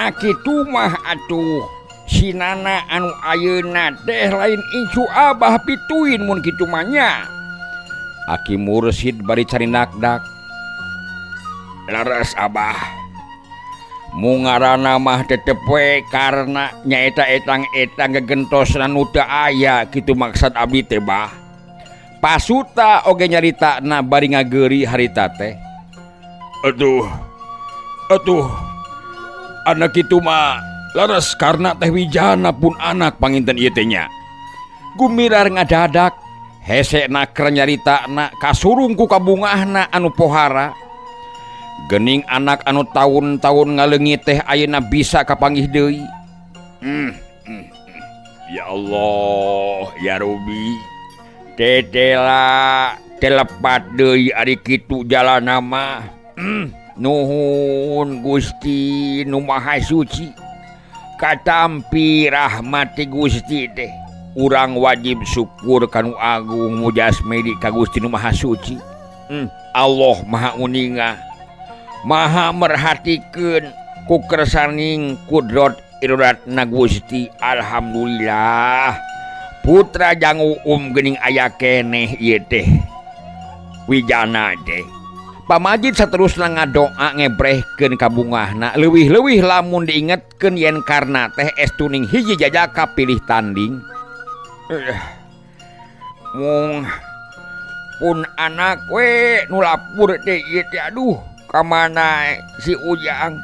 Nya kitu mah atuh si Nana anu ayeuna teh lain incu Abah pituin mun kitu mah nya. Aki Mursid bari carinakdak. Leres Abah. Mu ngaranna mah tetep we karena nyaeta etang-etang gegentosna nu teu aya kitu maksad abdi teh bah. Pasuta oge nyaritana bari ngageuri harita teh. Aduh. Aduh. Anak kitu mah leres karena teh Wijana pun anak panginten ieu teh nya. Gumilar ngadadak hese naker nyaritana kasurung ku kabungahna anu pohara. Gening anak anu taun-taun ngaleungit teh ayeuna bisa kapanggih deui. Ya Allah, ya Robi. Tetela telepat deui ari kitu jalana mah. Nuhun Gusti nu Maha Suci. Katampi rahmat ti Gusti teh. Urang wajib syukur kanu agung mujasmedi ka Gusti nu Maha Suci. Allah Maha Uninga. Maha merhatikeun ku kersaning kudrot irodatna Gusti. Alhamdulillah. Putra Jang Uum geuning aya keneh ieu teh. Wijana teh. Pamajid saterusna ngadoa ngebrehkeun kabungahna leuwih-leuwih lamun diingetkeun yen karna teh estuning hiji jajaka pilih tanding. Mung pun anak we nu lapur teh ieu teh aduh kamana si Ujang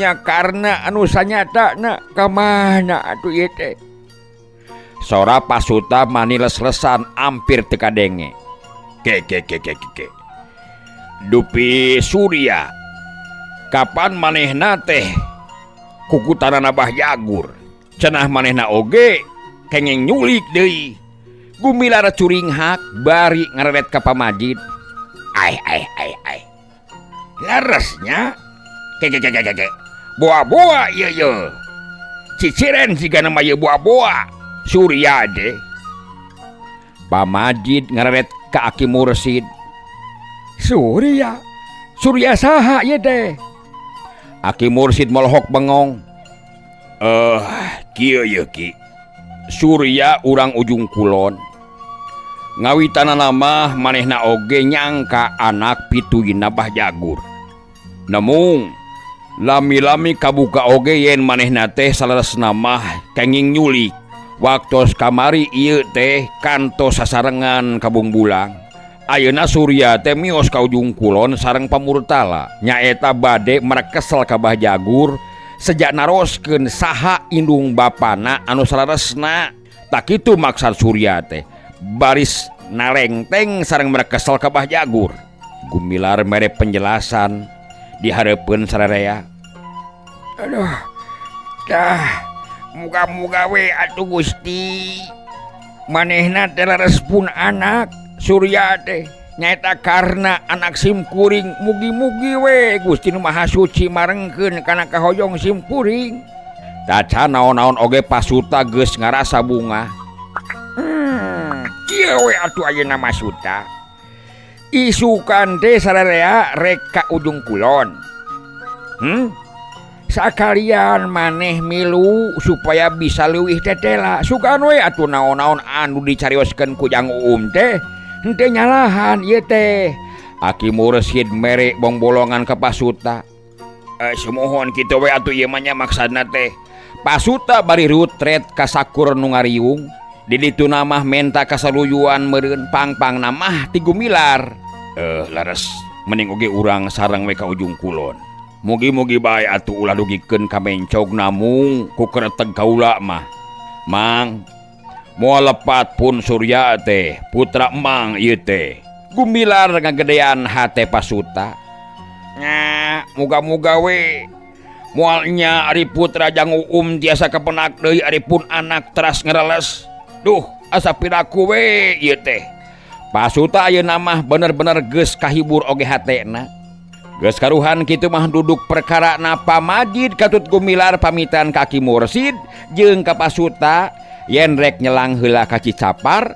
nya karna anu sanyatana kamana atuh ieu teh. Sora Pasuta mani les-lesan ampir teu kadenge. Ke ke ke ke ke. Dupi Surya kapan manehna teh kukutanana Bah Jagur cenah manehna oge kenging nyulik deui. Gumilar curinghak bari ngareret ka pamajid. Ai ai ai ai. Leresnya ke ke ke ke ke. Boa-boa ieu ye. Ciciren siga nama ieu boa-boa. Surya deh. Pamajid ngareret ka Aki Mursid. Surya, Surya saha ieu teh? Aki Mursid molohok bengong. Kieu ye Ki. Surya urang ujung kulon. Ngawitanana mah manehna oge nyangka anak pituina Bah Jagur. Namung lami-lami kabuka oge yen manehna teh saleresna mah kenging nyulik. Waktos kamari ieu teh kantos sasarengan kabungbulang. Ayeuna Surya teh mios ka ujung kulon sareng pamurtala. Nyaeta bade merekesel ka Bah Jagur sejak naroskeun saha indung bapana anu saleresna. Tak kitu maksad Surya teh. Baris nalengteng sareng merekesel ka Bah Jagur. Gumilar mere penjelasan di hareupeun sararea. Aduh, dah muga-muga we atuh Gusti. Manehna teh leres pun anak Surya teh nyaeta karna anak simkuring. Mugi-mugi we Gusti nu Maha Suci marengkeun kana kahoyong simkuring. Taca naon-naon oge Pasuta geus ngarasa bungah. Kieu we atuh ayeuna mah Suta. Isukan teh sararea rek ka ujung kulon. Sakalian maneh milu supaya bisa leuwih tetela. Sugan we atuh naon-naon anu dicarioskeun ku Jang Uum teh henteu nyalahan ieu teh. Aki Mursid mere bongbolongan ka Pasuta. Sumuhun kitu we atuh ieu mah nya maksadna teh. Pasuta bari rutret ka sakur nu ngariung. Di ditu mah menta kasaluyuan meureun pangpangna mah ti Gumilar. Leres mending oge urang sareng we ka ujung kulon. Mugi-mugi bae atuh ulah dugikeun ka mencog namung ku kereteg kaula mah. Mang, moal lepat pun Surya teh, putra Emang ieu teh. Gumilar ngagedean hate Pasuta. Nya, muga-muga we moal nya ari putra Jang Uum tiasa kapenak deui ari pun anak teras ngereles. Duh, asa piraku we ieu teh. Pasuta ayeuna mah bener-bener geus kahibur oge hatena. Geus karuhan kitu mah duduk perkara na pamajid katut Gumilar pamitan ka Ki Mursid jeung ka Pasuta yen rek nyelang heula ka Cicapar.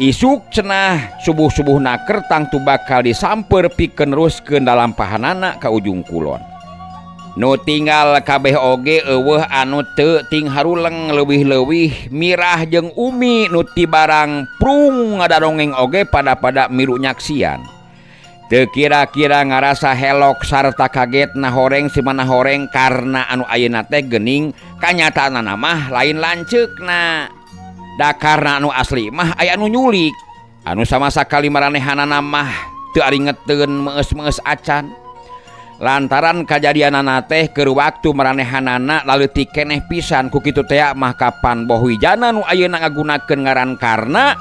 Isuk cenah subuh-subuh naker tangtu bakal disamper pikeun neruskeun dalampahanana ka ujung kulon. Nu tinggal kabeh oge eueuh anu teu ting haruleng leuwih-leuwih Mirah jeung Umi nu ti barang prung ngadadongeng oge pada-pada milu nyaksian. Teu kira-kira ngarasa helok sarta kaget na horeng simana horeng karena anu ayeuna teh geuning kanyataanna mah lain lanceukna. Da karena anu asli mah aya anu nyulik. Anu sama sakali maranehanana mah teu aringeteun meus-meus acan. Lantaran kajadianana teh keur waktu maranehanana laleutik keneh pisan ku kitu tea mah kapan boh Wijana nu ayeuna ngagunakeun ngaran Karna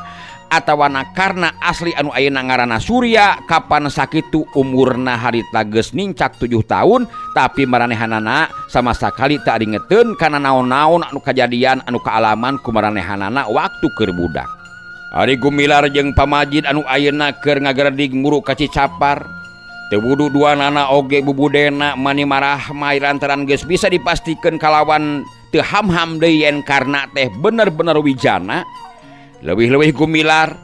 atawana Karna asli anu ayeuna ngaranna Surya kapan sakitu umurna harita geus nincak 7 tahun tapi maranehanana sama sakali teu aringeteun kana naon-naon anu kajadian anu kaalaman ku maranehanana waktu keur budak. Ari Gumilar jeung Pamajid anu ayeuna keur ngageredig muru ka Cicapar. Teu wudu duanana oge bubudena mani marahmai lantaran geus bisa dipastikeun kalawan teu ham-ham deui yen Karna teh bener-bener Wijana. Leuwih-leuwih Gumilar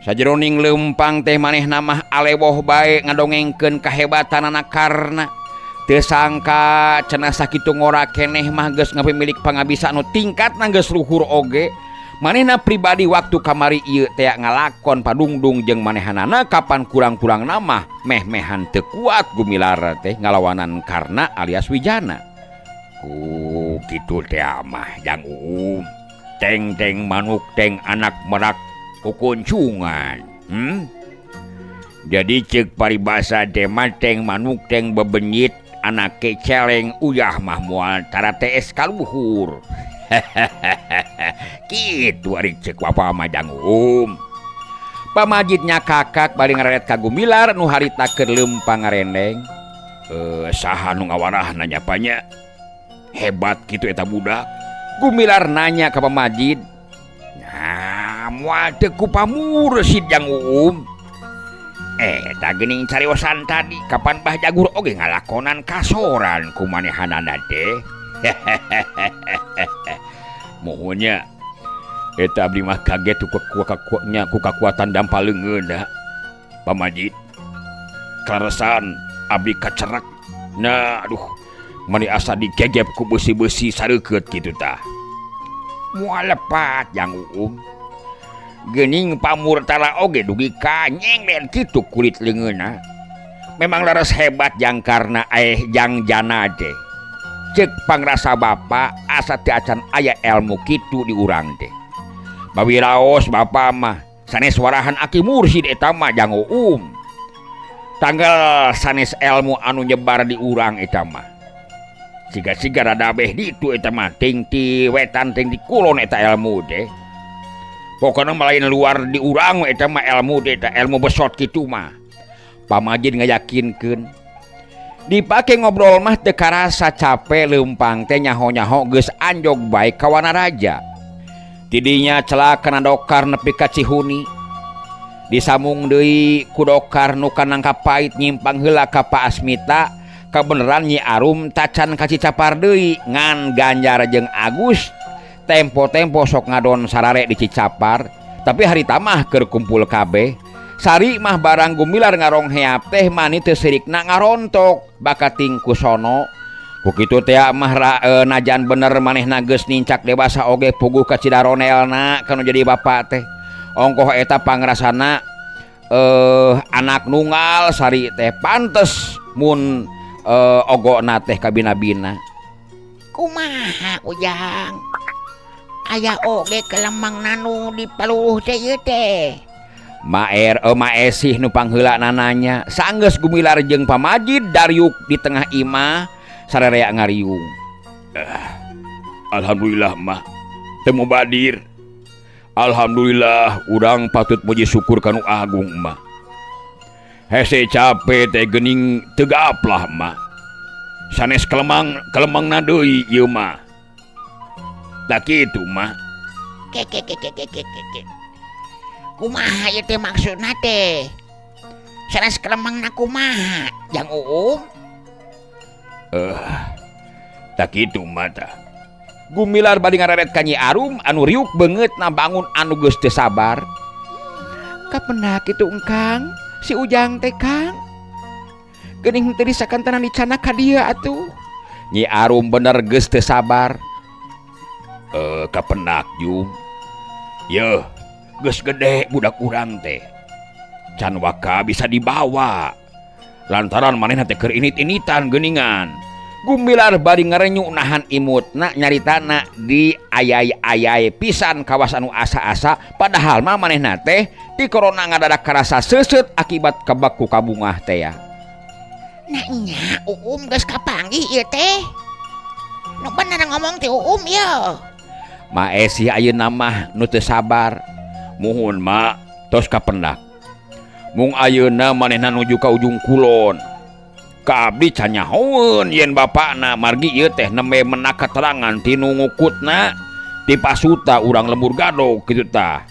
sajeroning leumpang teh manehna mah alewoh bae ngadongengkeun kahebatanana Karna. Teu sangka cenah sakitu ngora keneh mah geus ngapimilik pangabisa anu tingkatna geus luhur oge. Manehna pribadi waktu kamari ieu teh ngalakon padungdung jeung manehanana kapan kurang-kurang mah meh-mehan teu kuat Gumilar teh ngalawanan Karna alias Wijana. Ku kitu teh mah jang Uum. Teng-teng manuk teng anak merak kukuncungan. Jadi ceuk paribasa teh mah teng manuk teng bebenyit anake celeng uyah mah moal tara tees kaluhur. Kitu ari ceuk bapa mah jang Uum. Pamajidnya kakak bari ngareret ka Gumilar nu harita keur leumpang ngarendeng. Saha nu ngawarahna nya panya? Hebat kitu eta budak. Gumilar nanya ka Pamajid. Nah, moal teu ku pamursid jang Uum. Eta geuning cariosan tadi kapan Bah Jagur oge ngalakonan kasoran ku manehanana teh. Mohonnya eta abdi mah kaget ku kakuatan dampal leungeun da. Pamajid kaleresan abdi kacerak. Nah, aduh, mani asa digegep ku beusi-beusi sareukeut kitu tah. Moal lepat jang Uum. Geuning pamurtala oge dugi ka nyenglen kitu kulit leungeunna. Memang leres hebat jang Karna jang Jana teh. Ceuk pangrasa bapa asa teu acan aya ilmu kitu di urang teh. Bawiraos bapa mah sanes warahan aki mursid eta mah jang Uum. Tanggal sanes ilmu anu nyebar di urang eta mah. Siga-siga rada beh ditu eta mah ting ti wetan ting di kulon eta ilmu teh. Pokona mah lain luar di urang eta mah ilmu teh eta ilmu besot kitu mah. Pamajid ngayakinkeun. Dipake ngobrol mah teu karasa cape leumpang teh nyaho-nyaho geus anjog bae ka Wanaraja. Tidinya celak kana dokar nepi ka Cihuni. Disamung deui ku dokar nu kanangka pait nyimpang heula ka Pak Asmita, kabeneran Nyi Arum tacan ka Cicapar deui ngan Ganjar jeung Agus tempo-tempo sok ngadon sarare di Cicapar, tapi harita mah keur kumpul kabeh. Sari mah barang Gumilar ngarongheap teh mani teu sirikna ngarontok bakating ku sono. Ku kitu teh mah najan bener manehna geus nincak dewasa oge puguh ka Cidaronelna kanu jadi bapa teh. Ongkoh eta pangrasana anak nunggal Sari teh pantes mun ogona teh kabina-bina. Kumaha Ujang? Aya oge kelemang nanu di paluruh teh ieu teh. Maer Maesih nu pangheulana nanya sanggeus Gumilar jeung Pamajid dariuk di tengah imah sararea ngariung. Alhamdulillah mah teu mubadir. Alhamdulillah urang patut puji syukur kanu agung mah. Hese cape teh geuning teu gaplah mah. Sanes kelemang kelemangna deui ieu mah. Da kitu mah. Ke ke ke ke ke ke. Kumaha ieu teh maksudna teh? Sanes kelemangna kumaha? Jang Uum? Tak kitu mah tah. Gumilar bari ngareret ka Nyi Arum anu riuk beungeutna bangun anu geus teu sabar. Kapenak kitu engkang si Ujang teh Kang. Geuning teu disakantenan dicana ka dieu atuh. Nyi Arum bener geus teu sabar. Kapenak Jum. Yeuh, geus gede budak urang teh. Can waka bisa dibawa. Lantaran manehna teh keur init-initan geuningan. Gumilar bari ngarenyu nahan imutna nyaritana di ayai-ayai pisan kawas anu asa-asa padahal mah manehna teh di corona ngadadak karasa seuseut akibat kebak ku kabungah teh ya. Nah nya Uum geus kapanggih ieu teh. Nu bener ngomong teh Uum ieu. Ma Esi ayeuna mah nu teu sabar. Muhun ma tos kapendak. Mung ayeuna manehna nuju ka ujung kulon. Ka abdi can nyahoeun yen bapakna margi ieu teh nembe menak katerangan ti nu ngukutna ti pasuta urang lembur gadog kitu tah.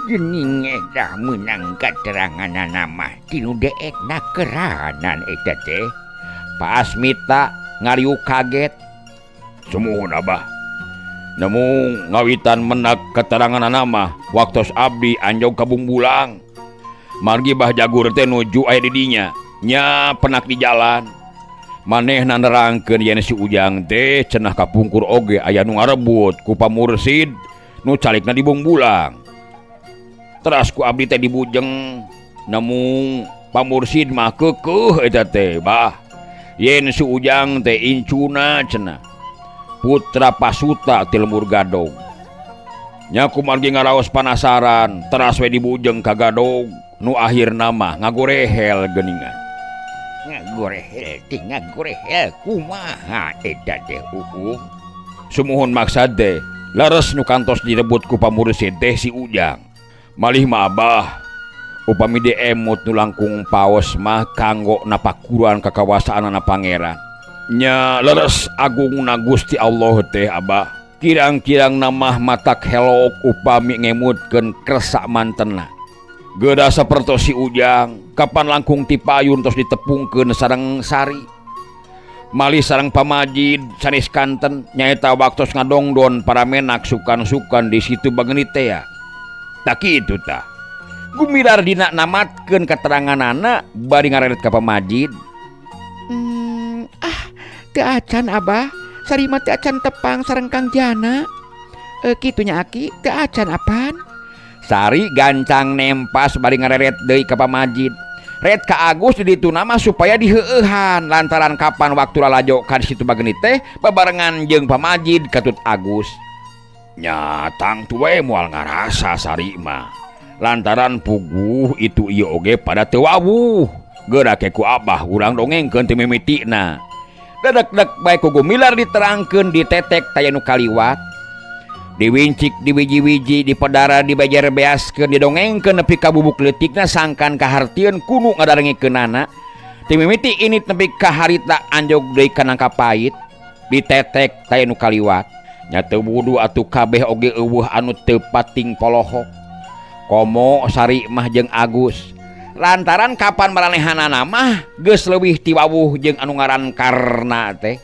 Geuning eta meunang kateranganana mah ti nu deekna keranan eta teh. Pak Asmita ngariuk kaget. Sumuhun Abah. Nemu ngawitan menak keteranganana mah waktos abdi anjog ka Bungbulang. Margi Bah Jagur teh nuju aya di dinya. Nya penak di jalan. Manehna nerangkeun yen si Ujang teh cenah kapungkur oge aya nu ngarebut ku pamursid nu calikna di Bungbulang. Teras ku abdi teh dibujeng. Nemu pamursid mah keukeuh eta teh bah. Yen si Ujang teh incuna cenah. Putra pasuta ti lembur gadog. Nya kumargi ngaraos panasaran teras we dibujeng ka gadog. Nu akhirna mah ngagorehel geuningan. Ngagorehel teh ngagorehel kumaha eta teh Uum? Sumuhun maksad teh leres nu kantos direbut ku pamursid teh si Ujang. Malih mah Abah upami diemut nu langkung paos mah kanggo napakuran kakawasaanana pangeran. Nya leres agungna Gusti Allah teh Abah. Kirang-kirang namah matak helok upami ngemutkeun kersa mantena. Geura sapertos si Ujang kapan langkung ti payun tos ditepungkeun sareng Sari. Malih sareng pamajid sanes kanten nyaeta waktos ngadongdon para menak sukan-sukan di situ bageunit teh ya. Tak kitu tah. Gumilar dina namatkeun keteranganana bari ngareret ka pamajid. Teu acan Abah, Sari mah teu acan tepang sareng Kang Jana. Kitu nya Aki, teu acan apan? Sari gancang nempas bari ngareret deui ka pamajid. Ret ka Agus di ditu mah supaya diheueuhan lantaran kapan waktu lalajo ka situ bageunit teh babarengan jeung pamajid katut Agus. Nya tangtu we moal ngarasa Sari mah. Lantaran puguh itu ieu oge pada teu wawuh. Geura ke ku Abah urang dongengkeun teu mimitina. Dedek-dek bae ku Gumilar diterangkeun ditetek taya nu kaliwat. Diwincik diwiji-wiji dipedara dibejer beaskeun didongengkeun nepi ka bubuk leutikna sangkan kahartieun kunu ngadarengikeunana. Ti mimiti init nepi ka harita anjog deui ka nangka pait ditetek taya nu kaliwat. Nya teu wudu atuh kabeh oge eueuh anu teu pating polohok. Komo Sari mah jeung Agus. Lantaran kapan maranehanana mah geus leuwih ti wawuh jeung anu ngaran Karna teh.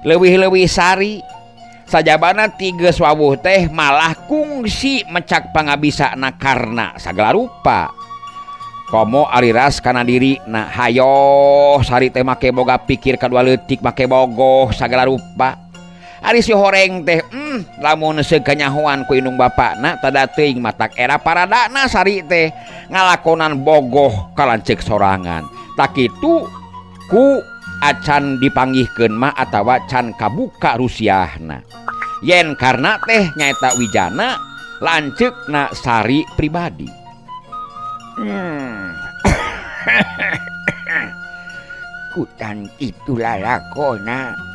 Leuwih-leuwih Sari sajabana ti geus wawuh teh malah kungsi mecak pangabisana Karna sagala rupa. Komo ari ras kana diri na hayoh Sari teh make boga pikir kadua leutik make bogoh sagala rupa. Ari si horeng teh lamun seug kanyahoan ku indung bapakna tada teuing matak era paradana Sari teh ngalakonan bogoh ka lanceuk sorangan. Tak kitu ku acan dipanggihkeun mah atawa can kabuka rusiahna. Yen Karna teh nyaeta wijana lanceukna Sari pribadi. Kutan kitu lalakona.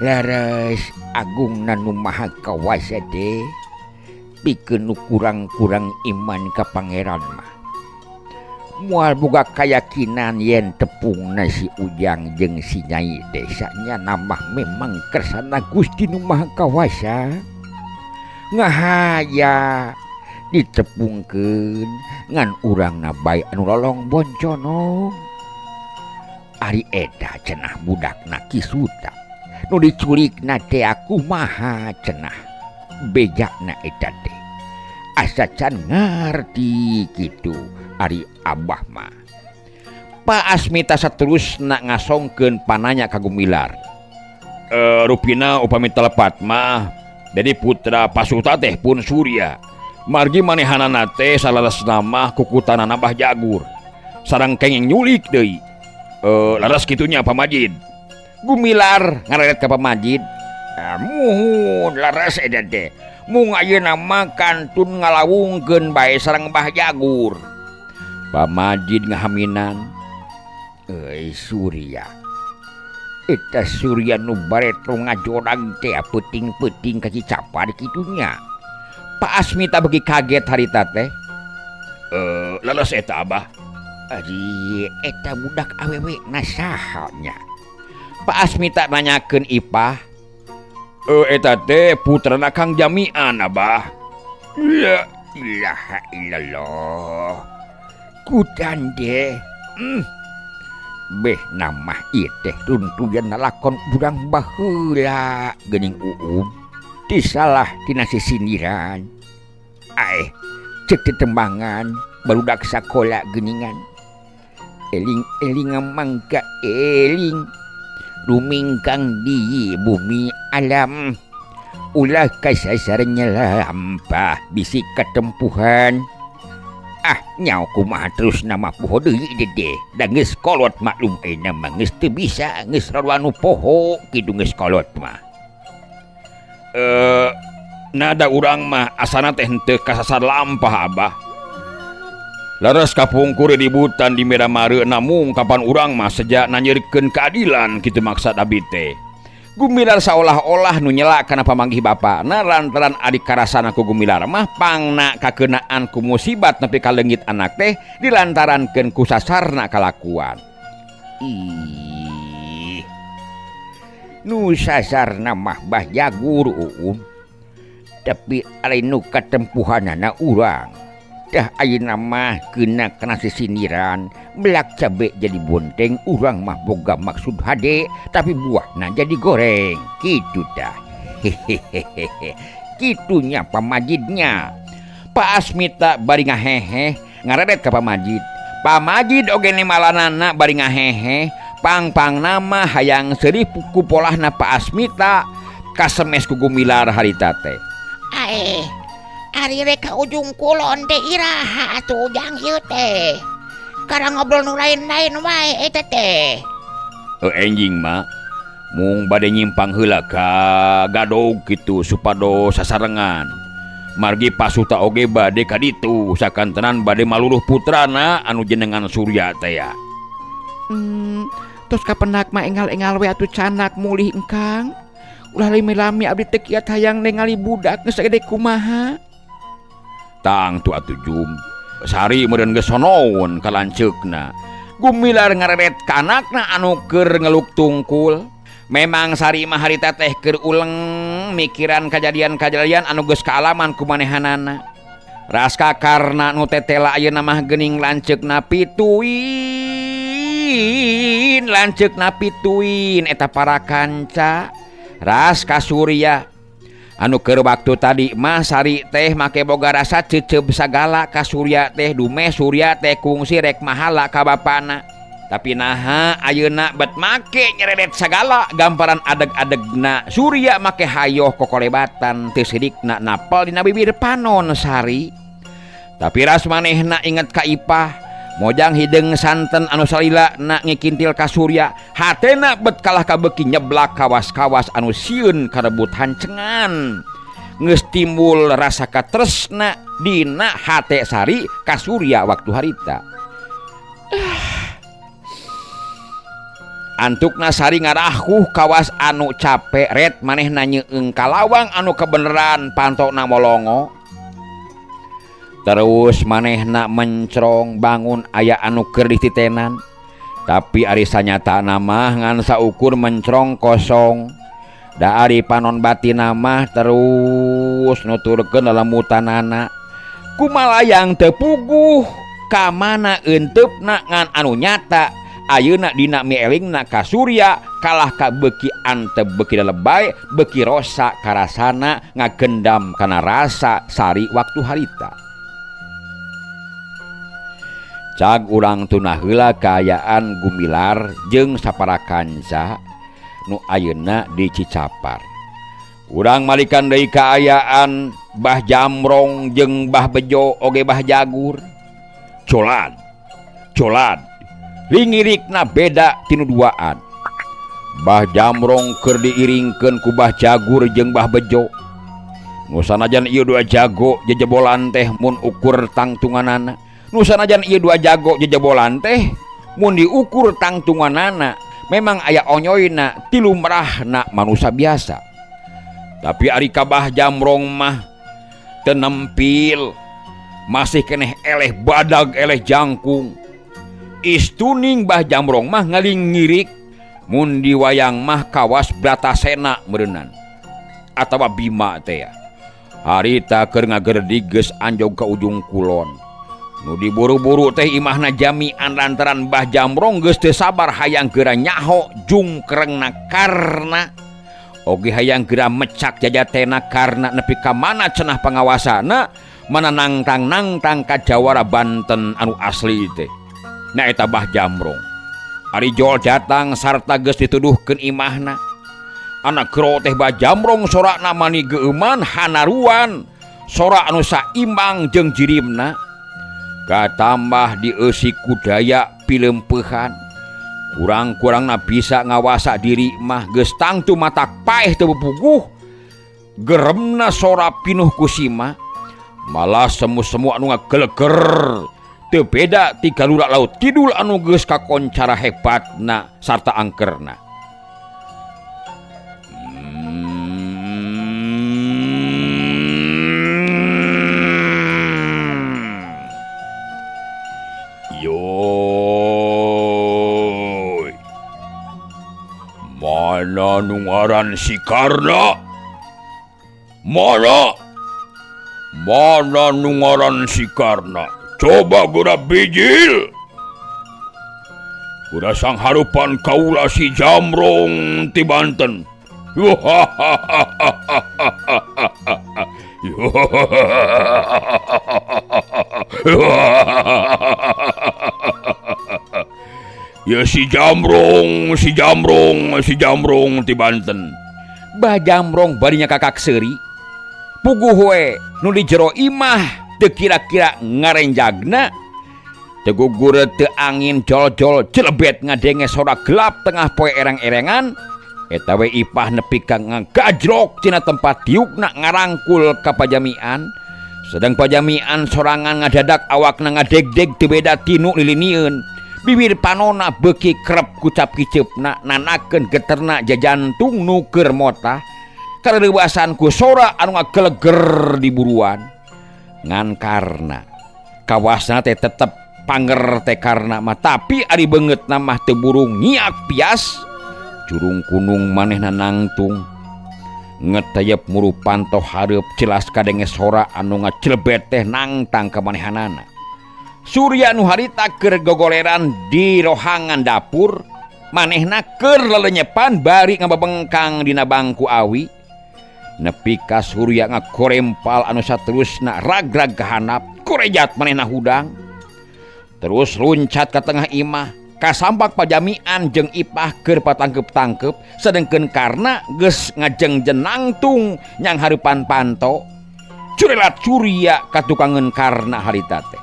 Leres agungna nu maha kawasa teh pikeun nu kurang-kurang iman ka pangeran mah. Moal boga kayakinan yen tepungna si Ujang jeung si Nyai desanya namah memang kersana Gusti nu Maha Kawasa. Ngahaya ditepungkeun ngan urangna bae anu lolong bonconong. Ari eta cenah budakna Ki Suta nu diculikna teh kumaha cenah bejakna eta teh. Asa can ngarti kitu ari abah mah. Pak Asmita saterusna ngasongkeun pananya ka Gumilar. Rupina upami telepat mah jadi putra Pasuta teh pun Surya. Margi manehanana teh salaresna mah kukutanana Bah Jagur. Sareng kenging nyulik deui. Laras kitunya Pamajid. Gumilar ngareret ka Pamajid. Muhun laras eta teh. Mung ayeuna mah kantun ngalawungkeun bae sareng Bah Jagur. Pamajid ngahaminan. Euy Surya. Eta Surya nu baretro ngajorag teh peuting-peuting ka Cicapar kitunya. Pak Asmita beuki kaget harita teh. Laras eta Abah. Ari eta budak awewe na saha nya? Pak Asmita nanyakeun Ipah. Eta teh putrana Kang Jamian Abah. La ilaha illallah. Kutan deh. Beh nama ieu teh runtuyan nalakon urang baheula geuning Uum. Disalah tina sisindiran. Aeh, ceuk tetembangan barudak sakola geuningan. Eling-eling mangga eling rumingkang di bumi alam ulah kasasarnya lampah bisi ketempuhan. Ah nyau kumaha terus nama poho deui dede da geus kolot maklum ayeuna mah geus teu bisa geus rarwanu poho kitu geus kolot mah. Nada urang mah asana teh henteu kasasar lampah Abah. Laras kapungkur ributan di Miramare namung kapan urang mah sejak nanyerikeun keadilan kitu maksad abi teh. Gumilar saolah-olah nu nyela kana pamanggih bapana lantaran adik karasana ku Gumilar mah pangna kakeunaan ku musibat nepi ka leungit anak teh dilantarankeun ku sasarna kalakuan. Ih. Nu sasarna mah Bah Jagur Uum. Tapi ari nu katempuhanana urang. Dah ayeuna mah kena kana sisindiran belak cabe jadi bonteng urang mah boga maksud hade tapi buahna jadi goreng kitu tah. Hehehehe kitunya Pamajidnya. Pak Asmita bari ngahehe ngaredet ka Pamajid. Pamajid oge nemalanana bari ngahehe pang-pangna mah hayang seurih ku polahna Pak Asmita kasemes ku Gumilar harita teh. Aeh ari rek ka ujung kulon teh iraha atuh ujang ieu teh. Karang ngobrol nu lain-lain wae eta teh. Enjing mah mung bade nyimpang heula ka gadog kitu supados sasarengan. Margi Pasuta oge bade ka ditu sakantenan bade maluruh putrana anu jenengan Surya teh ya. Tos kapenak mah engal-engal we atuh canak mulih engkang. Ulah lami-lami abdi teh kiat hayang ningali budak geus sagede kumaha. Tang tu atuh Jum. Sari meureun geus sonoun ka lanceukna. Gumilar ngareret ka anakna anu keur ngeluk tungkul. Memang Sari mah harita teh keur uleng mikiran kajadian-kajadian anu geus kaalaman ku manehanana. Raska karna nu tetela ayeuna mah geuning lanceukna pituin eta para kanca. Raska Surya anu keur waktu tadi mah Sari teh make boga rasa ceceb sagala ka Surya teh dumeh Surya teh kungsi rek mahala ka bapana. Tapi naha ayeuna bet make nyeredet sagala gamparan adeg-adegna Surya make hayoh kokolebatan teu sidikna napel dina bibir panon Sari. Tapi ras manehna inget ka Ipah mojang hideung santen anu salila na ngikintil ka Surya hatena bet kalah ka beuki nyeblak kawas-kawas anu sieun karebut hancengan. Geus timbul rasa katresna dina hate Sari ka Surya waktu harita. Antukna Sari ngarahuh kawas anu capek ret manehna nyeung kalawang anu kebeneran pantokna molongo. Terus manehna mencrong bangun aya anu keur dititenan. Tapi ari sanyatana mah ngan saukur mencrong kosong. Da ari panon batina mah terus nuturkeun lelemutanana. Kumalayang teu puguh ka mana eunteup-na ngan anu nyata ayeuna dina mielingna ka Surya kalah ka beuki antep beuki lebay beuki rosa karasana ngagendam kana rasa Sari waktu harita. Cag urang tunah heula kaayaan Gumilar jeung sapara kanca nu ayeuna di Cicapar. Urang malikan deui kaayaan Bah Jamrong jeung Bah Bejo oge Bah Jagur. Colad, colad, lingirikna beda tinu duaan. Bah Jamrong keur diiringkeun ku Bah Jagur jeung Bah Bejo. Nu sanajan ieu dua jago jejebolan teh mun ukur tangtunganana. Nu sanajan ieu dua jago jejebolan teh mun diukur tangtunganana memang aya onyoyna tilumrahna manusia biasa. Tapi ari ka Bah Jamrong mah teu nempil, masih keneh eleh badag eleh jangkung. Istuning Bah Jamrong mah ngalingirik mun di wayang mah kawas Bratasena meureunnan atawa Bima teh ya. Harita keur ngagerdig geus anjog ka ujung kulon. Nu diburu-buru teh imahna jami'an lantaran Bah Jamrong geus teu sabar hayang geura nyaho jungkrengna karna oge hayang geura mecak jajatena karna nepi ka mana cenah pangawasana mana nangtang-nangtang ka jawara Banten anu asli teh. Na eta Bah Jamrong. Ari jol datang sarta geus dituduhkeun imahna. Anak gero teh Bah Jamrong sorakna mani geueuman hanaruan, sorak anu saimbang jeung jirimna. Katambah dieusi kudaya pilempeuhan. Kurang-kurangna bisa ngawasa diri mah geus tangtu matak paeh teu puguh. Geremna sora pinuh kusima, malah semu-semu anu ngageleger. Teu beda ti galura laut kidul anu geus kakoncara hebatna sarta angkerna. Yoi, mana nu ngaran si Karna? Mana? Mana nu ngaran si Karna? Coba gura bijil. Gura sang harupan kaula si Jamrong ti Banten. Ya si Jamrong, si Jamrong, si Jamrong ti Banten. Bah Jamrong barinya kakak seuri. Puguh we nu di jero imah teu kira-kira ngarenjagna. Teu gugur teu angin jol-jol jelebet ngadenge sora gelap tengah poe ereng-erengan. Eta we Ipah nepi ka ngagajlok tina tempat diukna ngarangkul ka pajamian. Sedang pajamian sorangan ngadadak awakna ngadegdeg teu beda tinu lilinieun. Bibir panona beuki kerep kucap kiceupna nanakeun geterna jajantung nu keur motah. Kareuwasan ku sora anu ngageleger di buruan. Ngan karna kawasna teh tetep panger teh karna mah, tapi ari beungeutna mah teu burung nyiak pias. Curung kunung manehna nangtung ngetayep muru panto hareup jelas kadenge sora anu ngacelebet teh nangtang ka manehanana. Surya nu harita keur gogoleran di rohangan dapur, manehna keur lelenyepan bari ngababengkang dina bangku awi. Nepi ka Surya ngakorempal anu saterusna ragrag kahanap, korejat manehna hudang. Terus luncat ka tengah imah, kasampak pajamian jeung Ipah keur patangkep-tangkep, sedengkeun Karna geus ngajengjen nangtung nyang hareupan panto. Curelat Surya katukangeun Karna harita teh.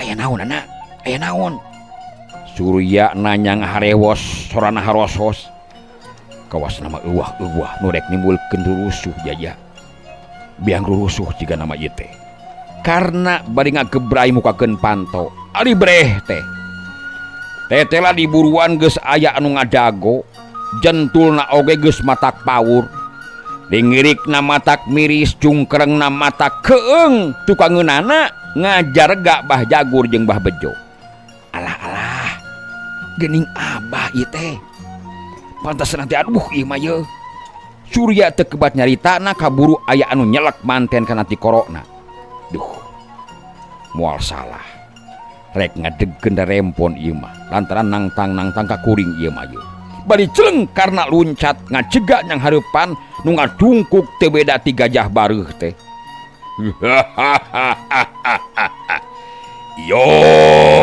Aya naon anak? Aya naon? Surya nanya ngaharewos sorana harosos. Kawas nama euwah-euwah nu rek nimbulkeun rurusuh jaya. Biang rurusuh jiga nama ieu teh. Karna bari ngagebray mukakeun panto. Ari breh teh. Tetela di buruan geus aya anu ngadago, jentulna oge geus matak paur. Lingirikna matak miris, jungkerengna matak keung, tukangeunana ngajarega Bah Jagur jeung Bah Bejo. Alah alah, geuning abah ieu teh. Pantes nanti aduh ieu mah ye. Surya teu kebat nyaritana kaburu aya anu nyelek manten kana ti korona. Duh, moal salah. Rek ngadegkeun rempon ieu mah lantaran nangtang-nangtang ka kuring ieu mah ye. Bari celeng karena luncat ngacegak nyang hareupan nu ngadungkuk teu beda ti gajah bareuh teh. Yoi.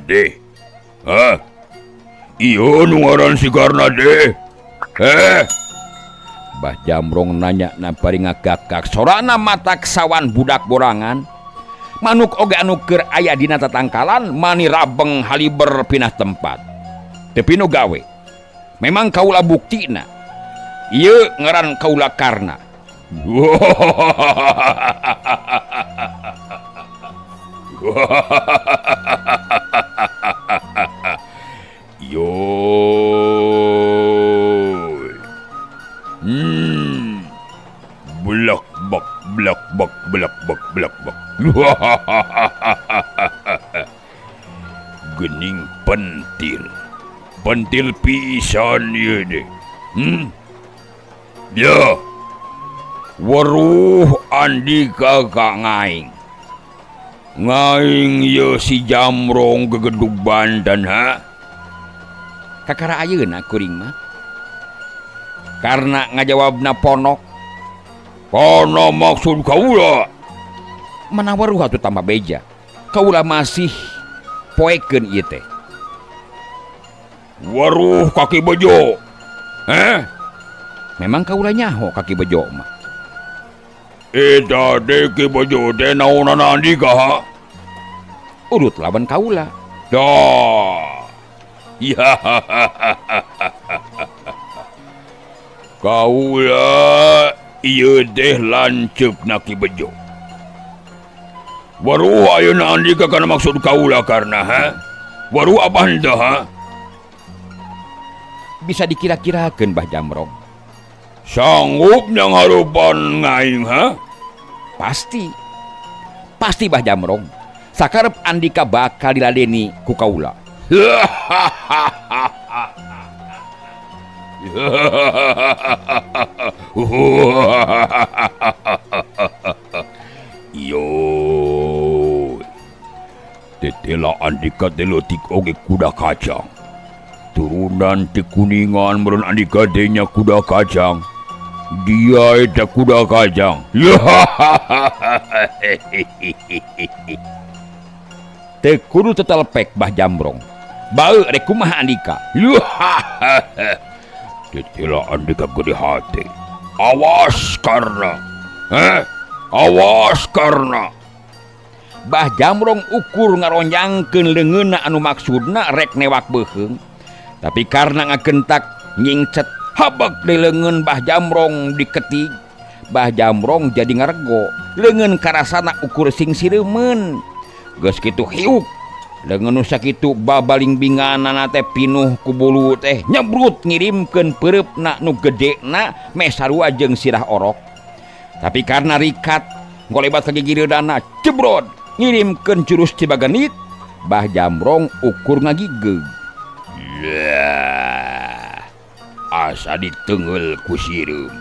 deh. Hah? Ieu nu ngaran si Karna deh. Eh. Bah Jamrong nanya na bari ngagagak sorana matak sawan budak borangan. Manuk oge anu keur aya dina tatangkalan mani rabeng haliber pindah tempat. Teu pinu gawe. Memang kaula buktina. Ieu ngaran kaula Karna. Yo. Blak bak blak bak blak bak blak bak. Gening pentil. Pentil pisan ieu deh. Ya. Weruh Andika ka ngaing. Ngaing ye si Jamrong gegedug Banten ha. Kakara ayeuna kuring mah. Karena ngajawabna ponok. Kana maksud kaula. Mana weruh atuh tambah beja. Kaula masih poekeun ieu teh. Weruh kaki bejo. Heh? Memang kaula nyaho kaki bejo mah. Eta teh ki bejo teh naonana Andika ha? Urut lawan kaula. Dah. Ya. Kaula ieu teh lanceukna Ki Bejo. Weruh ayeuna Andika kana maksud kaula Karna ha? Weruh apa henteu ha? Bisa dikira-kirakeun Bah Jamrong. Sanggup nyangharupan ngaing ha? Pasti. Pasti Bah Jamrong. Sakarep Andika bakal diladeni ku kaula. Yo. Tetela Andika teh leutik oge kuda kacang. Turunan ti Kuningan meureun Andika teh nya kuda kacang. Dia eta kuda kacang. Teu kudu tetelpek Bah Jamrong. Bae rek kumaha Andika. Tetela Andika gede hati. Awas Karna. Awas Karna. Bah Jamrong ukur ngaronjangkeun leungeunna anu maksudna rek newak beuheung. Tapi karena ngagentak nyingcet habak di leungeun Bah Jamrong diketig. Bah Jamrong jadi ngarego. Leungeun karasana ukur sing sireumeun. Geus kitu hiuk. Leungeun nu sakitu babaling binganana teh pinuh ku bulu teh nyebrut ngirimkeun peureupna nu gedena meh sarua jeung sirah orok. Tapi karena rikat ngolebat ka gigireudana jebrot ngirimkeun jurus Cibagenit, Bah Jamrong ukur ngagigeug. Lah, asa ditengeul ku sireum.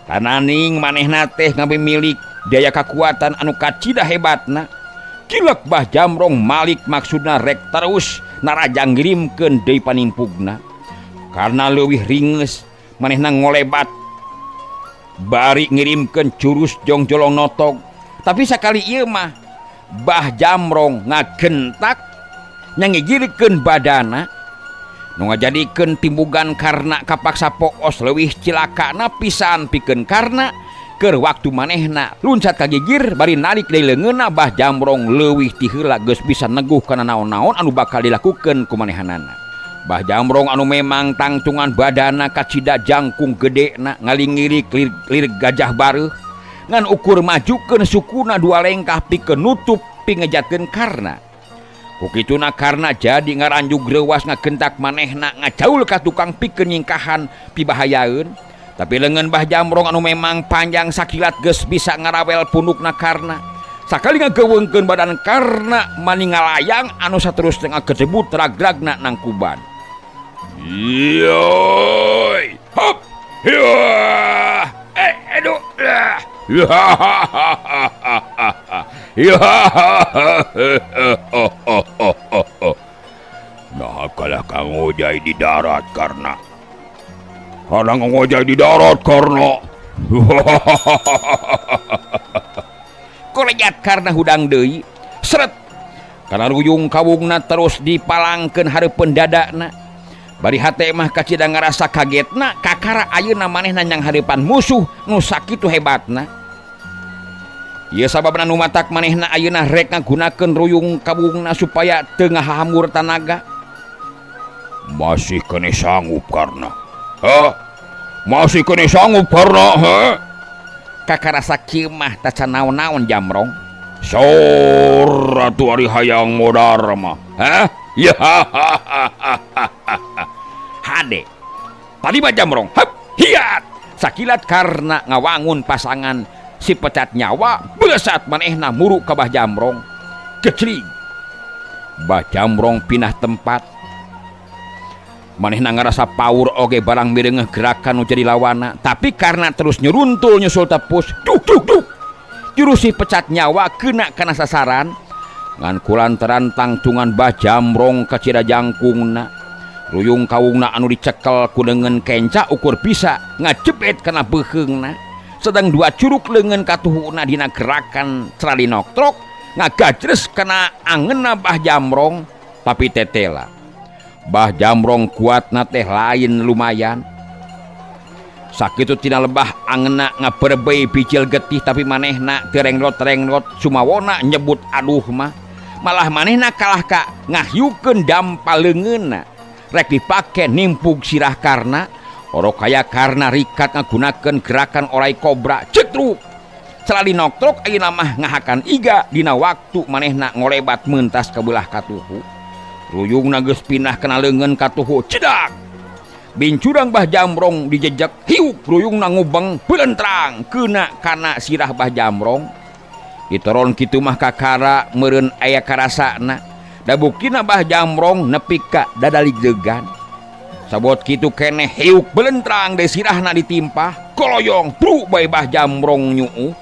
Tananing manehna teh ngamimilik daya kakuatan anu kacida hebatna. Cilek Bah Jamrong malik maksudna rek terus narajang ngirimkeun deui panimpugna. Karena leuwih ringeus manehna ngolebat bari ngirimkeun jurus jongjolong notog. Tapi sakali ieu mah Bah Jamrong ngagentak nyangigirkeun badana nu ngajadikeun timbugan Karna kapaksa poos leuwih cilakana pisan pikeun Karna. Keur waktu manehna luncat ka gigir bari narik deui leungeunna Bah Jamrong leuwih ti heula geus bisa neguh kana naon-naon anu bakal dilakukeun ku manehanana. Bah Jamrong anu memang tangtungan badana kacida jangkung gedena ngalingirik lir gajah bareuh ngan ukur majukeun sukuna dua lengkah pikeun nutup pingejatkeun Karna. Ku kituna Karna jadi ngaranjug reuwas ngagentak manehna ngajaul ka tukang pikeun nyingkahan pibahayaeun. Tapi leungeun Bah Jamrong anu memang panjang sakilat geus bisa ngarawel pundukna Karna. Sakali ngageuweungkeun badan Karna mani ngalayang anu saterusna ngagedebut ragragna nangkuban. Yoi, hop, ya, aduh, ya, nah kalah kang ngojay di darat Karna. Karena ngojay di darat Karna. Kolejat Karna hudang deui, seret Karena ruyung kawungna terus dipalangkeun hareupeun dadana. Bari hate mah kacida ngarasa kagetna kakara ayeuna manehna nyang hareupan musuh nu sakitu hebatna. Ieu sababna nu matak manehna ayeuna rek ngagunakeun ruyung kawungna supaya teu ngahahamur tanaga. Masih keneh sanggup Karna. Hah? Masih keneh sanggup Karna, ha? Kakarasa kieu mah tacan naon-naon Jamrong. Sor atuh ari hayang modar mah. Hah? Ya. Hade. Tadi mah Jamrong. Hap, hiat. Sakilat Karna ngawangun pasangan si pecat nyawa besat manehna muru ka Bah Jamrong. Kecrig. Bah Jamrong pindah tempat. Manehna ngarasa power oge barang mireungeuh gerakan nu jadi lawana, tapi karena terus nyeruntul nyusul tepus, duk duk duk. Jurus si pecat nyawa kena kana sasaran. Ngan kulantaran tangtungan Bah Jamrong kacida jangkungna. Ruyung kawungna anu dicekel ku leungeun kenca ukur bisa ngajebet kana beuheungna. Sedang dua curuk leungeun katuhuna dina gerakan cralinoktrok ngagajres kana angeunna Bah Jamrong, tapi tetela. Bah Jamrong kuatna teh lain lumayan. Sakitu tina lebah angeunna ngaberbei bijil getih, tapi manehna terengrot-rengrot sumawona nyebut aduh mah. Malah manehna kalah ka ngahyukeun dampa leungeunna. Rek dipake nimpug sirah Karna, orok kaya Karna rikat ngagunakeun gerakan orai kobra cetruk. Saladi noktrok ayeuna mah ngahakan iga dina waktu manehna ngolebat mentas ka beulah katuhu. Ruyungna geus pindah kana leungeun katuhu cedak. Bincurang Bah Jamrong dijejek hiuk ruyungna ngubeng belentrang kena kana sirah Bah Jamrong. Ditoron kitu mah kakara meureun aya karasana. Da buktina Bah Jamrong nepi ka dadaligdegan. Sabot kitu keneh hiuk belentrang deui sirahna ditimpah koloyong bru bae Bah Jamrong nyuuh.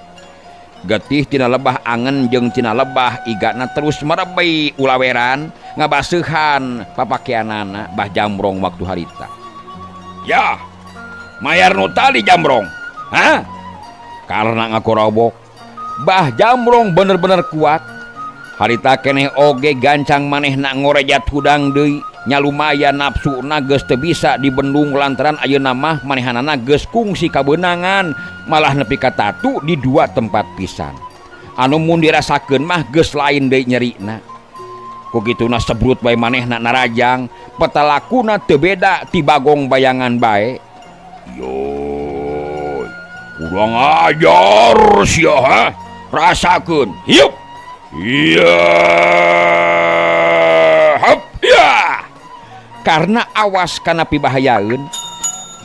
Getih tina lebah angen jeung tina lebah igana terus merebei ulaweran ngabaseuhan papakeanana Bah Jamrong waktu harita. Ya, mayar nu tali Jamrong. Hah? Karena ngakorobok. Bah Jamrong bener-bener kuat. Harita keneh oge gancang manehna ngorejat hudang deui. Nya lumayan nafsuna geus teu bisa dibendung lantaran ayeuna mah manehanana geus kungsi kabeunangan malah nepi ka tatu di dua tempat pisan. Anu mun dirasakeun mah geus lain deui nyerina. Ku kituna sebrut bae manehna narajang, petalakuna teu beda ti bagong bayangan bae. Yoy, kurang ajar sia ha? Rasakeun. Hiup. Iya. Hap. Ya. Karena awas kana pibahayaeun,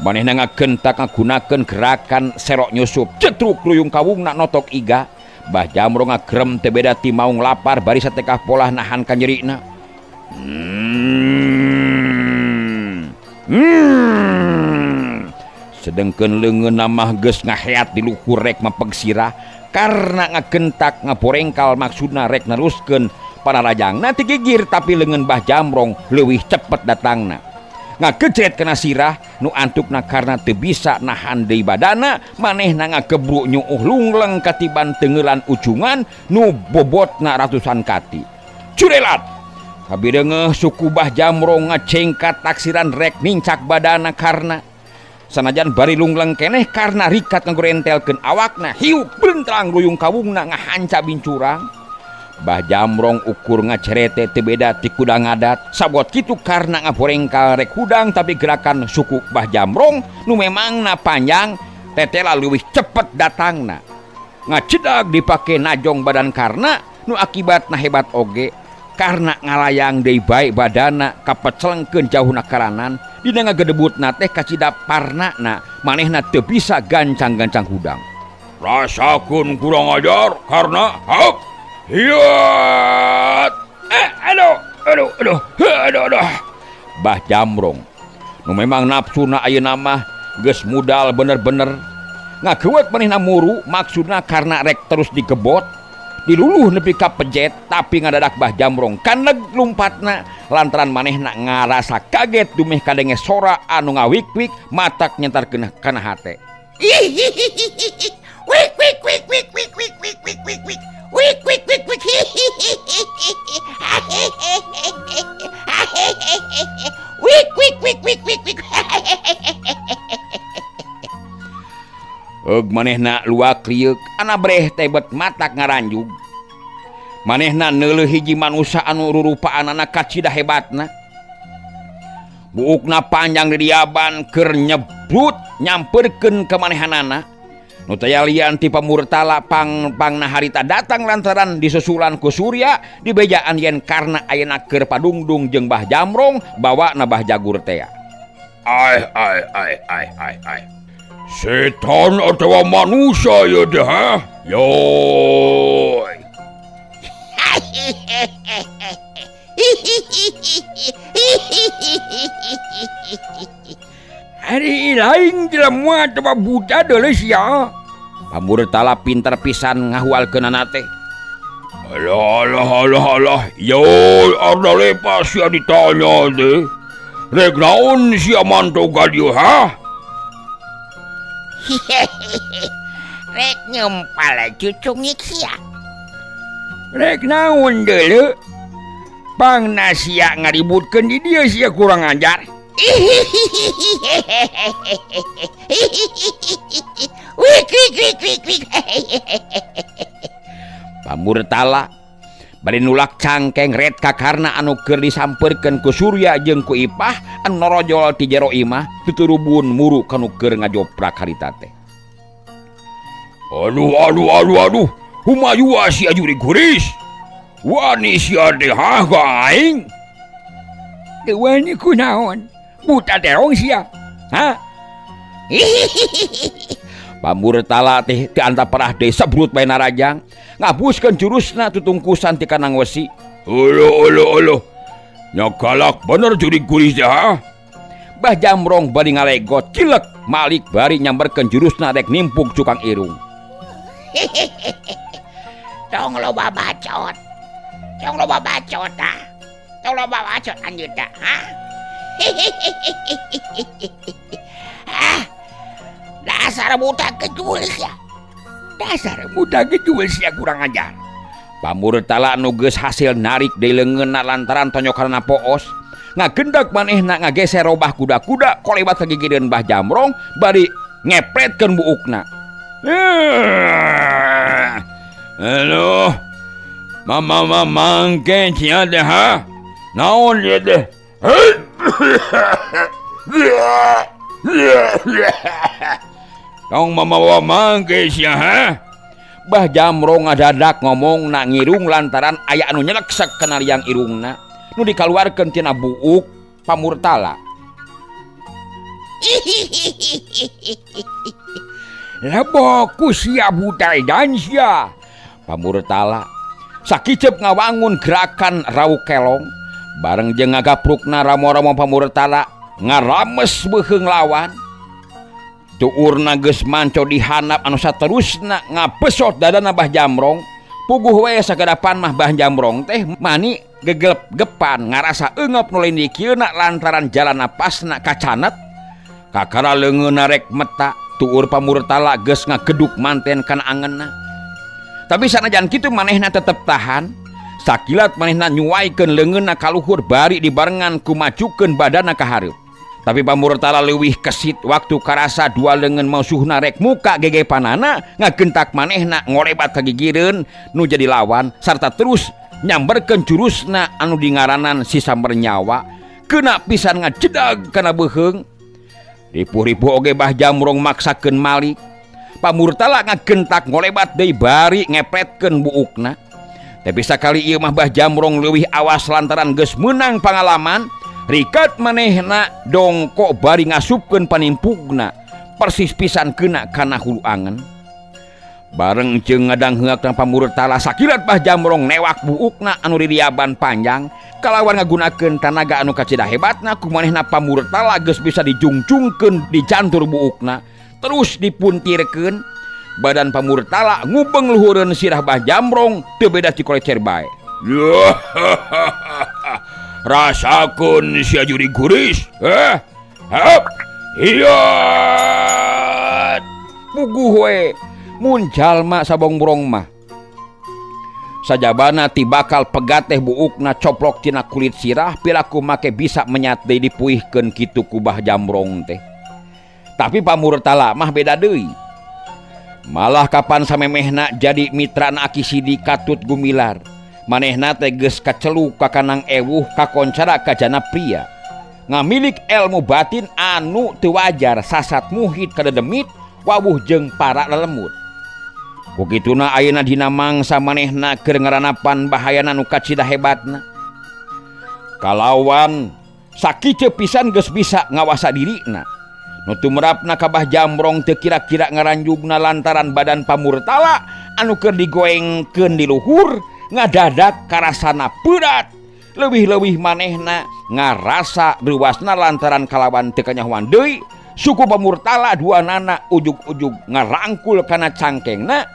manehna ngagentak ngagunakeun gerakan serok nyusup, cetruk ruyung kawungna notok iga. Bah Jamrong ngagrem teu beda ti maung lapar bari satekah polah nahan kanyerina. Sedengkeun leungeunna mah geus ngaheat di luhur rek mapeg sirah karena ngagentak ngaborengkal maksudna rek neruskeun pararajangna teu gigir, tapi leungeun Bah Jamrong leuwih cepet datangna. Ngagejret kana sirah nu antukna karena teu bisa nahan deui badana, manehna ngagebruk nyuuh lungleng katiban teunggeulan ujungan nu bobotna ratusan kati. Curelat! Kabireungeuh suku Bah Jamrong ngacengkat taksiran rek nincak badana karena sanajan bari lungleng keneh karena rikat ngagorentelkeun awakna hiuk blentrang ruyung kawungna ngahanca bincurang. Bah Jamrong ukur ngacerete teu beda ti kuda ngadat. Sabot kitu karena ngaborengkal rek hudang, tapi gerakan suku Bah Jamrong nu memangna panjang tetela leuwih cepet datangna. Ngacedag dipake najong badan karna nu akibatna hebat oge karena ngalayang deui bae badana kapecelengkeun jauhna karanan dina ngagedebutna teh kacida parnana manehna teu bisa gancang-gancang hudang. Rasakeun kurang ajar karena hap. Hiat. Aduh, aduh, aduh, aduh, aduh. Bah Jamrong nu memang nafsuna ayeuna mah geus mudal bener-bener ngageuweut manehna muru maksudna karena rek terus digebot diluluh nepi ka pejet, tapi ngadadak Bah Jamrong kaneg lumpatna lantaran manehna ngarasa kaget dumeh kadenge sora anu ngawik-wik matak nyentarkeun kana hate. Wik wik wik wik wik wik wik wik wik wik. Wik wik wik wik. Wik wik wik wik wik wik. Eug manehna luak lieuk anabreh teh bet matak ngaranjug. Manehna neuleuh hiji manusa anu rurupaanana kacida hebatna. Buukna panjang di diaban keur nyebut nyamperkeun ka manehanana. Nu taya lian ti pamurtala pang-pangna harita datang lantaran disusulan ku Surya dibejaan yen karna ayeuna keur padungdung jeung Bah Jamrong bawa na Bah Jagur tea. Ai ai ai ai ai ai. Setan atawa manusia ya deh ha? Yoi. Hari lain jelema atawa buta deuleuh sia. Pamurtala pinter pisan ngahualkeunana teh. Alah alah alah alah. Yoi, arda lepas sia ditanya teh. Rek naon sia mantu ka dieu ha? Rek nyempal cucungik sia. Rek naon deuleu? Pangna sia ngaributkeun di dieu sia kurang ajar. Wik wik wik wik wik. Pamurtala bari nulak cangkeng ret kakarna anu keur disampeurkeun ku Surya jeung ku Ipah anu norojol ti jero imah tuturubun muru kanu keur ngajoprak harita teh. Aduh aduh aduh aduh, humayua sia jurig kuris. Wani sia teh ha ka aing. Teu wani kunaon? Buta terong sia. Ha? Pamurtala teh ti antaparah deui sebrut bae narajang. Ngabuskeun jurusna tutungkusan ti kanang wesi. Uluh uluh uluh. Nya galak bener jurig kuris teh ha. Bah Jamrong bari ngalegot cilek Malik bari nyamberkeun jurusna rek nimpuk cukang irung. Tong loba bacot. Tong loba bacot ah. Tong loba bacot anjeun tah ha. Ah. Dasar buta kejul sia. Dasar buta kejul sia kurang ajar. Pamurtala nu geus hasil narik deui leungeunna lantaran tonyokanna poos. Ngagendak manehna ngageser robah kuda-kuda kolebat ka gigireun Bah Jamrong bari ngepretkeun buukna. Aduh. Mama mangke sia teh ha. Naon ieu teh? Tong mamawa mangke sia ha. Bah Jamrong ngadadak ngomongna ngirung lantaran aya anu nyeleksek kana liang irungna nu dikaluarkeun tina buuk Pamurtala. Leboku sia buta edan sia. Pamurtala sakiceup ngawangun gerakan rau kelong bareng jeung ngagaprukna ramo-ramo Pamurtala ngarames beuheung lawan. Tuurna geus manco di handap anu saterusna ngabesot dadana Bah Jamrong. Puguh we sagadapan mah Bah Jamrong teh mani gegelep-gepan ngarasa eungep nu lain dikieuna lantaran jalan napasna kacanet. Kakara leungeunna rek meta tuur Pamurtala geus ngageduk manten kana angeunna. Tapi sanajan kitu manehna tetep tahan. Sakilat manehna nyuaikeun leungeunna ka luhur bari dibarengan ku majukeun badanna ka hareup. Tapi Pamurtala leuwih kesit waktu karasa dua leungeun musuhna rek muka gegepanana ngagentak manehna ngolebat ka gigireun nu jadi lawan sarta terus nyamberkeun jurusna anu dingaranan si samber nyawa kena pisan ngajedag kana beuheung. Ripuh-ripuh oge Bah Jamrong maksakeun malik. Pamurtala ngagentak ngolebat deui bari ngepretkeun buukna. Tapi sakali ieu mah Bah Jamrong leuwih awas lantaran geus meunang pangalaman. Rikat manehna dongkok bari ngasupkeun panimpugna persis pisan kena kana hulu angen. Bareng jeung ngadangheakna Pamurtala sakilat Bah Jamrong newak buukna anu ririaban panjang kalawan ngagunakeun tanaga anu kacida hebatna ku manehna Pamurtala geus bisa dijungjungkeun di jantur buukna terus dipuntirkeun. Badan Pamurtala ngubeng luhureun sirah Bah Jamrong teu beda ti kolecer bae. Rasakeun sia jurig kuris. Hap. Hiat. Puguh we. Mun jalma sabongbrong mah sajabana ti bakal pegat teh buukna coplok tina kulit sirah pilaku make bisa menyat deui dipuihkeun kitu ku Bah Jambrong teh. Tapi Pamurtala mah beda deui. Malah kapan samemehna jadi mitrana Aki Sidi katut gumilar. Manehna teh geus kaceluk ka kanang ewuh kakoncara kajana pria. Ngamilik ilmu batin anu teu wajar sasat muhit kadedemit wawuh jeung para lelemut. Kukituna ayeuna dina mangsa manehna keur ngaranapan bahayana nu kacida hebatna. Kalawan sakieu pisan geus bisa ngawasa dirina. Nu tumrapna ka Bah Jambrong teu kira-kira ngaranjugna lantaran badan Pamurtala anu keur digoengkeun di luhur ngadadak karasana peurat. Leuwih-leuwih manehna ngarasa reuwasna lantaran kalawan teu kanyahoan deui. Suku Pamurtala duanana ujug-ujug ngarangkul kana cangkengna.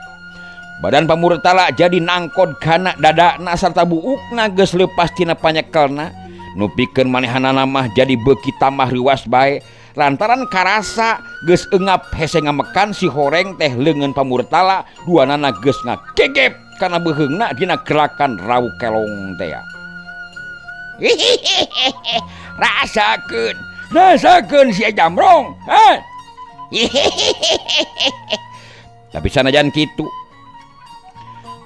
Badan Pamurtala jadi nangkod kana dadana sarta buukna geus leupas tina panyekelna. Nu pikeun manehanana mah jadi beuki tambah reuwas bae lantaran karasa geus eungap hese ngamekan si horeng teh leungeun Pamurtala duanana geus ngagegep kana beuheungna dina gerakan rau kelong teh. Rasakeun, rasakeun si Jambrong. Ha? Tapi sanajan kitu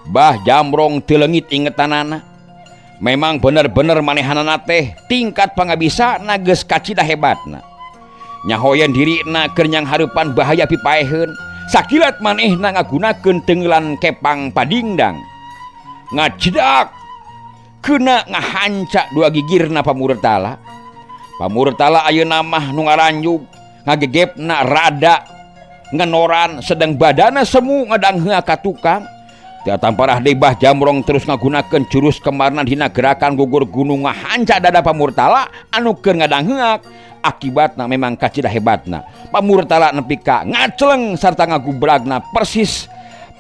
Bah Jambrong teu leungit ingetanana. Memang bener-bener manehanana teh tingkat pangabisana geus kacida hebatna. Nyahoyeun dirina keur nyanghareupan bahaya pipaeheun. Sakilat manehna ngagunakeun teunggeulan kepang padingdang. Ngajedak keuna ngahanca dua gigirna Pamurtala. Pamurtala ayeuna mah nu ngaranjug ngagegepna rada ngenoran sedang badana semu ngadangheua ka tukang. Teu tamparah deui Bah Jambrong terus ngagunakeun jurus kemarna dina gerakan gugur gunung ngahanca dada Pamurtala anu keur ngadangheak. Akibatna memang kacida hebatna. Pamurtala nepi ka ngaceleng sarta ngagubragna persis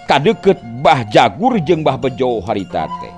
kadeukeut Bah Jagur jeung Bah Bejo harita teh.